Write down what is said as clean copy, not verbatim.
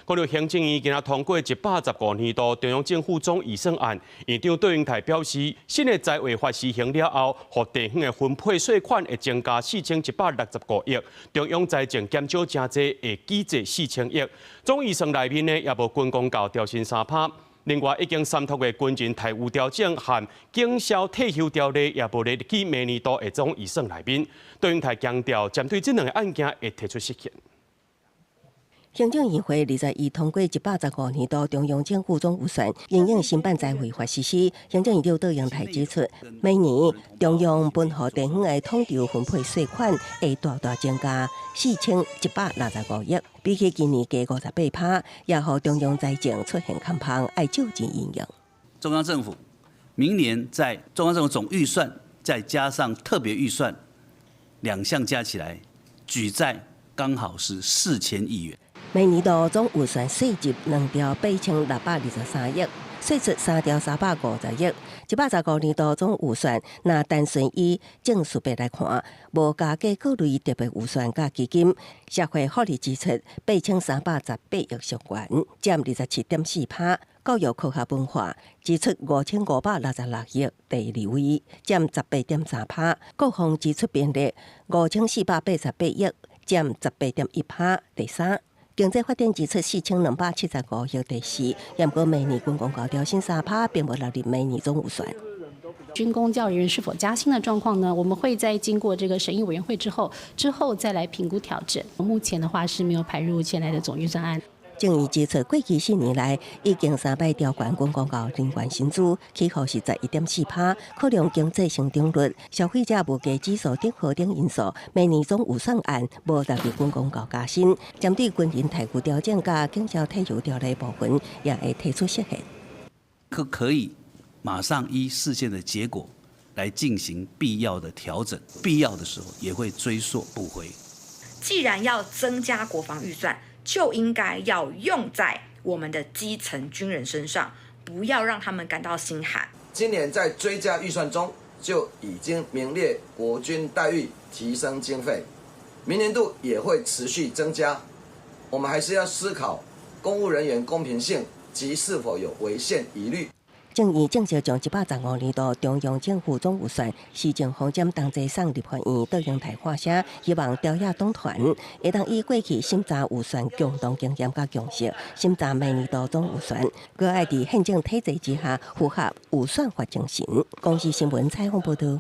講著行政院今仔通過115年度中央政府總預算案，院長卓榮泰表示，新的財劃法施行了後，予地方的分配稅款會增加4165億，中央財政減少誠濟，會舉債4000億。總預算內面呢，也無軍公教調薪3趴。另外，已經三讀的軍人待遇調整和警消退休條例也無列入去明年度的總預算內面。卓榮泰強調，針對這兩个案件會提出釋憲。行政院會21通過115年度中央政府總預算，因應新版財劃法實施，行政院長卓榮泰指出，明年中央分予地方的統籌分配稅款會大大增加4165億，比起今年加58趴，也予中央財政出現空縫，愛借錢因應。中央政府明年在中央政府總預算再加上特別預算兩項加起來，舉債剛好是4000億元。明年度總預算稅入2兆8623億，歲出3兆350億。115年度總預算，若單純以正數別來看，無加計各類特別預算佮基金，社會福利支出8318億上懸，佔27.4趴。教育科學文化支出5566億，第二位，佔18.3趴。國防支出編列5488億，佔18.1趴，第三。經濟發展支出4275億，第四。毋過明年軍公教調薪3趴，並無納入明年總預算。軍公教人員是否加薪的狀況呢？我們會在經過這個審議委員會之後，之後再來評估調整。目前的話是沒有排入現在的總預算案。政院指出，過去4年來已經三擺調懸軍公教人員薪資，起幅是11.4趴，考量經濟成長率、消費者物價指數等好等因素，明年總預算案無納入軍公教加薪，針對軍人待遇調整佮警消退休條例部分，也會提出釋憲。可可以馬上依釋憲的結果來進行必要的調整，必要的時候也會追溯補回。既然要增加國防預算，就應該要用在我們的基層軍人身上，不要讓他們感到心寒。今年在追加預算中就已經名列國軍待遇提升經費，明年度也會持續增加。我們還是要思考公務人員公平性及是否有違憲疑慮。政院正式將115年度中央政府總預算施政方針同齊送立法院，卓榮泰發聲，希望朝野黨團會當以過去審查預算共同經驗佮共識，審查明年度總預算，閣愛佇憲政體制之下符合預算法精神。公視新聞採訪報導。